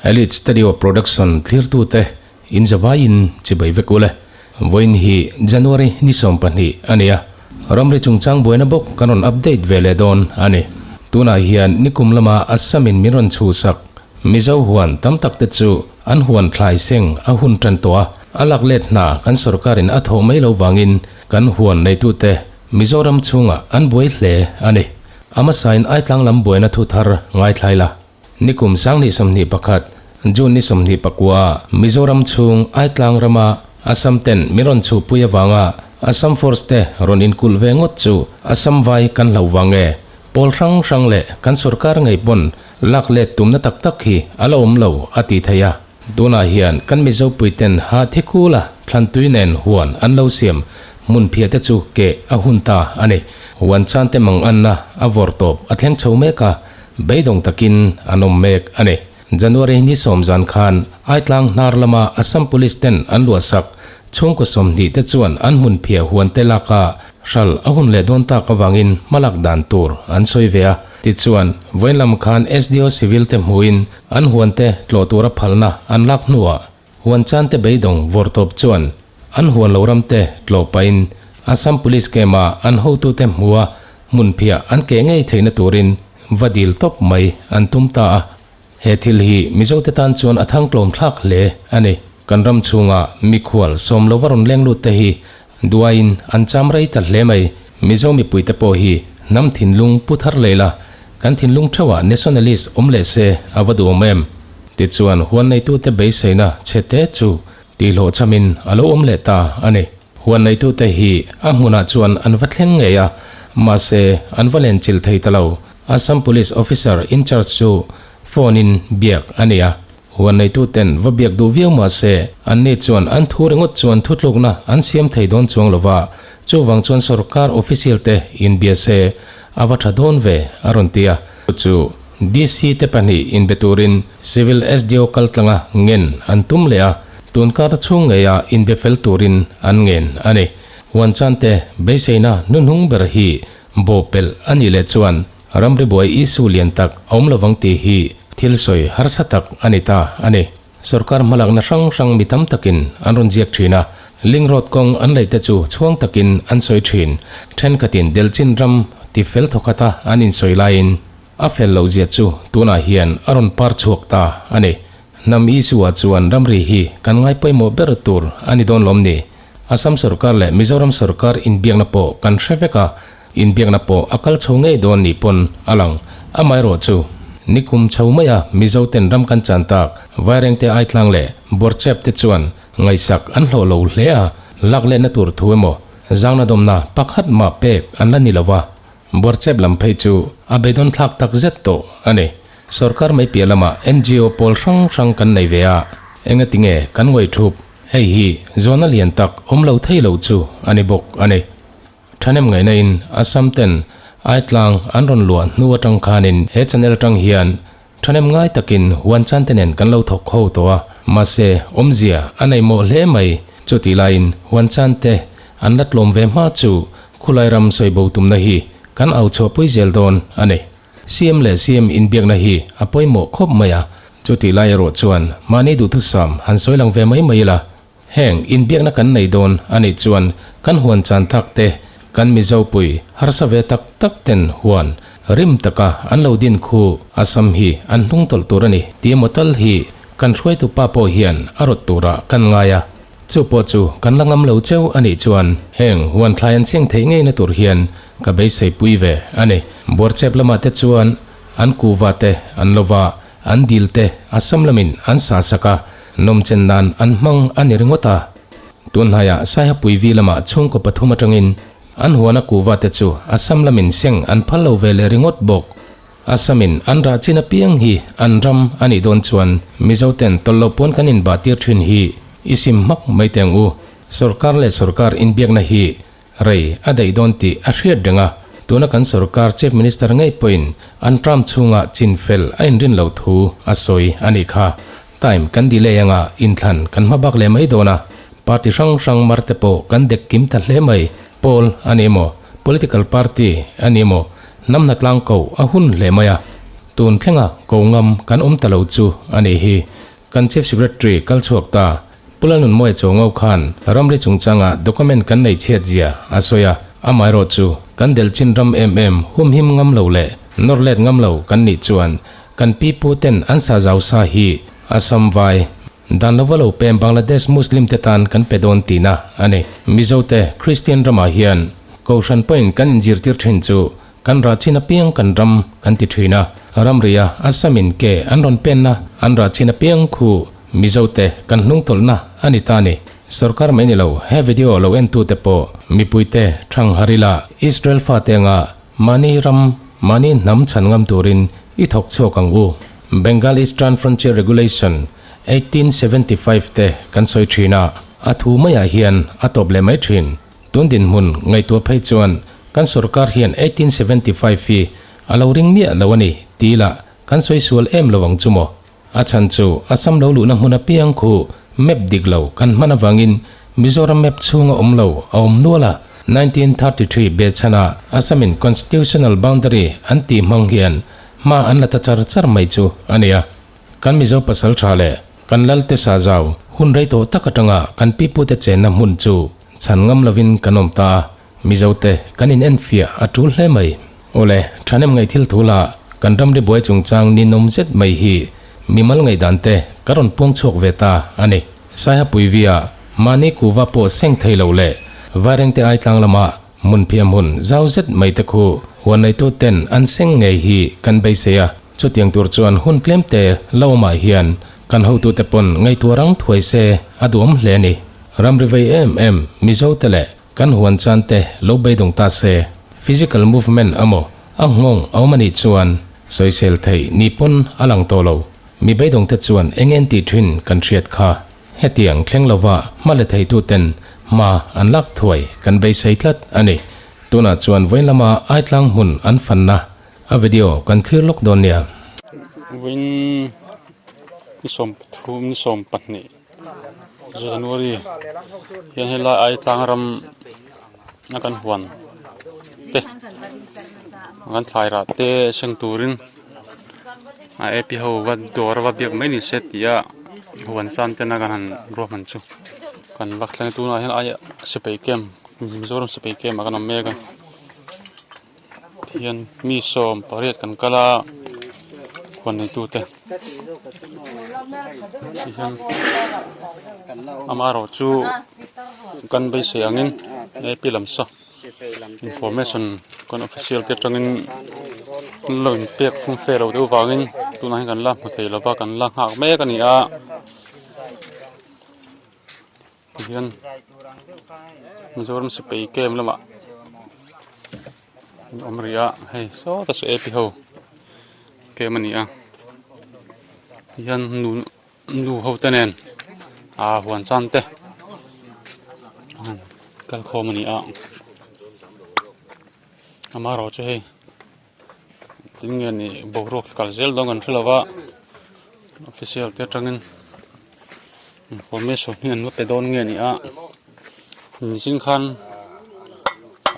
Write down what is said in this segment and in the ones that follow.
Elite Studio Production thlirtute in zavaiin chibai vek ule. Vawiin hi January ni 20 a ni a, ramri chungchang buaina bawk kan rawn update ve leh dawn a ni. Tunah hian nikum lama Assam in min rawn chhuhsak Mizo huan tam tak te chu an huan thlai seng a hun tan tawh a, a lak let hna kan sorkarin a thawh mai lo vangin kan huan neitute Mizoram chhungah an buai hle a ni. A hmasain Aitlang lam buaina thu thar ngaithlai la. Nikum 2021, June ni 29 ah Mizoram chhung Aitlang rama Assam ten min rawn chhuhpui avanga Assam Force te rawn inkulh ve ngawt chu Assam vai kan hlauh vang nge? Pawl hrang hrang leh kan sorkar ngei pawn lak let tumna tak tak hi a la awm lo a ti thei a. Tunah hian kan Mizo puiten ha thi kula thlantui nen huan an lo siam hmun phiah te chu keh a hun ta a ni. Huan chan te mang anna a vawrh tawp a thleng chho mek a, beidawng takin an awm mek a ni. January ni 10 zan khan Aitlang hnar lama Assam Police ten an luahsak chhungkaw 20 te chuan an hmun phiah huan te laka hral a hun leh dawn tak avangin hmalak dan tur an sawi ve a. Tichuan, vawiin lam khan SDO Civil te hmuhin an huan te tlawh tura phalna an lak hnuah huan chan te beidawng vawrh tawp chuan an huan lo ram te tlawh pahin Assam Police Camp ah an hotute hmuha hmun phiah an keh ngei theihna turin va dil tawp mai an tum ta a. He thil hi Mizote tan chuan a thangtlawm thlak hle a ni. Kan ram chhunga mikhual sawm lova rawn leng lut te hi duaiin an cham rei ta hle mai. Mizo mipuite pawh hi hnam thinlung pu thar leh la, kan thinlung theuhah nationalist awm leh se a va duhawm em? Tichuan huan neitute beiseina chhe te chu tihhlawhchhamin a lo awm leh ta a ni. Huan neitute hi a hmunah chuan an va thleng ngei a, mahse an va lenchilh thei ta lo. Assam Police Officer in charge chu phone in biak a ni a, huan neituten va biak duh viau mah se anni chuan an thu ringawt chuan thutlukna an siam thei dawn chuang lo va, chuvang chuan sorkar official te inbia se a va tha dawn ve a rawn ti a. Chu DC te pahnih inbe turin Civil SDO kaltlanga ngen an tum leh a, tunkar chhung ngeia inbe fel turin an ngen a ni. Huan chan te beiseina hnuhnung ber hi Bawhpelh a nih leh chuan ramri buai issue lian tak a awm lovang tih hi thil sawi harsa tak a ni ta a ni. Sorkar hmalakna hrang hrang mi tam takin an rawn ziak thin a, link road kawng an laih te chu chhuang takin an sawi thin. Thenkhatin Delchin ram ti fel thawkhata an insawi laiin a fel loh zia chu tunah hian a rawn par chhuak ta a ni. Hnam issue-ah chuan ramri hi kan ngai pawimawh ber tur a ni dawn lawm ni? Assam sorkar leh Mizoram sorkar inbiakna pawh kan hre vek a, inbiakna pawh a kal chho ngei dawn ni pawn a lang. Amaherawh chu, nikum chho maia Mizo ten ram kan chan tak Vairengte Aitlang leh Bawrchep te chuan ngaihsak an hlawh lo hle a, lak lehna tur thu emaw zangna dawmna pakhat mah pek an la ni lo va, Bawrchep lam phei chu a beidawn thlak tak zet tawh a ni. Sorkar mai piah lamah NGO pawl hrang hrang kan nei ve a, engatinge kan ngawih thup? Hei hi zawhna lian tak awm lo thei lo chu a ni bawk a ni. Thahnem ngaihna in Assam ten Aitlang an rawn luah hnu atang khanin he channel atang hian thahnem ngai takin huan chan te nen kan lo thawk ho tawh a, mahse awmzia a nei mawh hle mai. Chutih laiin huan chan te an la tlawm ve hma chu khulai ram sawi bo tumna hi kan au chhuahpui zel dawn a ni. CM leh CM inbiakna hi a pawimawh khawp mai a, chutih lai erawh chuan mahni duhthusam han sawi lang ve mai mai ila, heng inbiakna kan nei dawn a nih chuan kan huan chan thak te, kan Mizopui harsa ve tak tak ten huan rim taka an lo din khu a sam hi an hnung tawlh tur a ni tih emaw tal hi kan hruaitu pa pawh hian a rawt turah kan ngai a. Chu pawh chu kan la ngam lo cheu a nih chuan heng huan thlai an cheng theih ngeina tur hian ka beisei pui ve a ni. Buarchep lamah te chuan an kuva te an lo va, an dil te Assam lamin an sa sak a, nawmchen nan an hmang a ni ringawt a. Tunhnaiah Saihapui vi lamah chhungkaw pathum atangin an huana kuva te chu Assam lamin seng an phal lo ve leh ringawt bawk. Assamin an rah chin apiang hi an ram a nih dawn chuan Mizo ten tawlh loh pawn kan inbah tir thin hi i sim hmak mai teh ang u. Sorkar leh sorkar inbiakna hi rei a daih dawn tih a hriat reng a, tuna kan sorkar Chief Minister ngei pawhin an term chhungah chin fel a inrin loh thu a sawi a nih kha. Time kan delay anga inthlan kan hma bak leh mai dawn a, party hrang hrang mar te pawh kan dek kim ta hle mai. Pawl a ni emaw, political party a ni emaw, Hnam hnatlang ko a hun hle mai a. Tun thlenga ko ngam kan awm ta lo chu a nih hi. Kan Chief Secretary kal chhuak ta. Pu Lalnunmawia Chawngo khan ramri chungchanga document kan nei chhiat zia a sawi a, amaherawh chu kan delh chin ram em em humhim ngam lo leh nawr let ngam lo kan nih chuan kan pi pu ten an sa zau sa hi Assam vai dan lova lo pem Bangladesh Muslim te tan kan pe dawn tihna a ni. Mizo te Kristian ramah hian Kohhran pawhin kan inzirtir thin chu Kan rah chin apiang kan ram kan ti thin a, ramria Assam in ke an rawn penna an rah chin apiang khu Mizo te kan hnungtawlhna a ni ta ni. Sorkar mai ni lo, he video lo en tu te pawh mipui te thang harila Israel fate anga mahni ram, mahni hnam chhan ngam turin i thawk chhuak ang u. Bengal Eastern Frontier Regulation 1875 te kan sawi thin a, a thu maiah hian a tawp leh mai thin. Tun dinhmun ngaihtuah phei chuan kan sorkar hian 1875 hi a lo ring miah lo a ni tih lah kan sawi sual em lo ang chu maw? A chhan chu Assam lo luhna hmun apiang khu map dik lo kan hman avangin Mizoram map chhunga awm lo a awm nual a, 1933 behchhana Assam in constitutional boundary an tih hmang hian hma an la ta char char mai chu a nia. Kan Mizo pasal tha leh kan Lalte Sazau hun rei tawh tak atanga kan pipute chenna hmun chu Chhan ngam lovin kan awm ta a, Mizote kan in enfiah a tul hle mai. Awle, thahnem ngaih thil thu la, kan ramri buai chungchang ninawm zet mai hi mimal ngaihdan te ka rawn puang chhuak ve ta a ni. Saiha Puivia, mahni kuva pawh seng thei lo leh Vairengte Aitlang lama hmunphiah hmun zau zet mai te khu huan neitu ten an seng ngei hi kan beisei a, chutiang tur chuan hun tlem te lo awmah hian kan hotute pawn ngaihtuah rang thuai se a duhawm hle a ni. Ramri vei em em Mizo te leh kan huan chan te lo beidawng ta se, physical movement amaw a nghawng a awm anih chuan sawisel theih ni pawn a lang tawh lo. Mi beidawng te chuan eng en tih thin kan hriat kha. Hetiang thleng lova hma la theitu ten hma an lak thuai kan beisei tlat a ni. Tunah chuan vawiin lama Aitlang hmun an fanna a video kan thlir lawk dawn nia. Vawiin ni 30 ni 12. January hian helai ai tlang ram a kan huan te kan thlai rah te seng turin a A P ho va dawr a va biak mai ni se tih a huan tan ten a kan han ruahman chu kan vak thleng a tunah hian ai sipai camp Mizoram sipai camp ah kan awm mek a. Tihian mi 18 kan kal a huan neitute tihian amaherawh chu kan beisei angin ap lam saw information kan official te atangin an lo inpek fum fe lo deuh vangin tunah hian kan la hmu thei lova kan la nghak mek a ni a. Tihian Mizoram sipai camp lamah an awm rih a hei sawta chu A P ho camp a ni a tihian nu nu ho te nen aa huan chan te an kal khawm a ni a amaherawh chu hei tin nge ni boruak hi kal zel dawn kan hre lo va official te atangin. Information hi an la pe dawn nge ni a mihring khan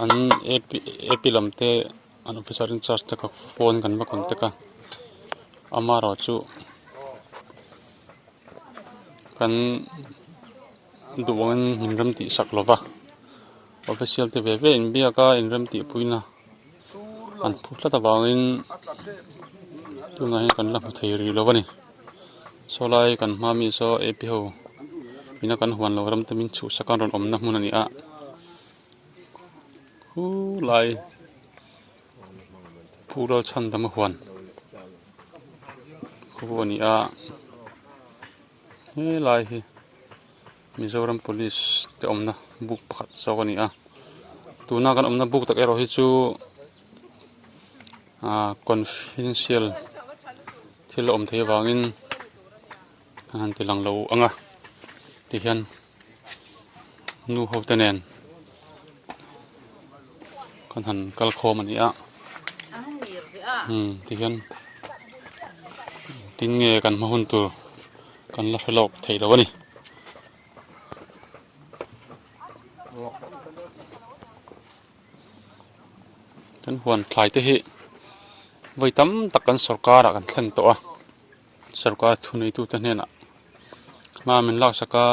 an A P lam te an officer in charge te kha phone kan va contact a amaherawh chu kan duh angin min rem tih sak lo va official te ve ve inbiak a inrem tih puina an phu tlat avangin tunah hian kan la hmu thei rih lo a ni. Saw lai kan hma mi saw A P ho ina kan huan lo ram te min chhuhsak a rawn awmna hmun a ni a khulai phurel chhan dam a huan khu a ni a helai hi Mizoram police te awmna buk pakhat zawk a ni a tuna kan awmna buk tak erawh hi chu ah confidential thil a awm theih avangin an han ti lang lo ang a tihian nu ho te nen kan han kal khawm a ni a umm tihian tin nge kan hma hun tur kan la hre lawk thei lo a ni. Kan huan thlai te hi. Vawi tam tak kan sorkar ah kan thlen tawh a, sorkar thuneitute hnenah hma min laksak a.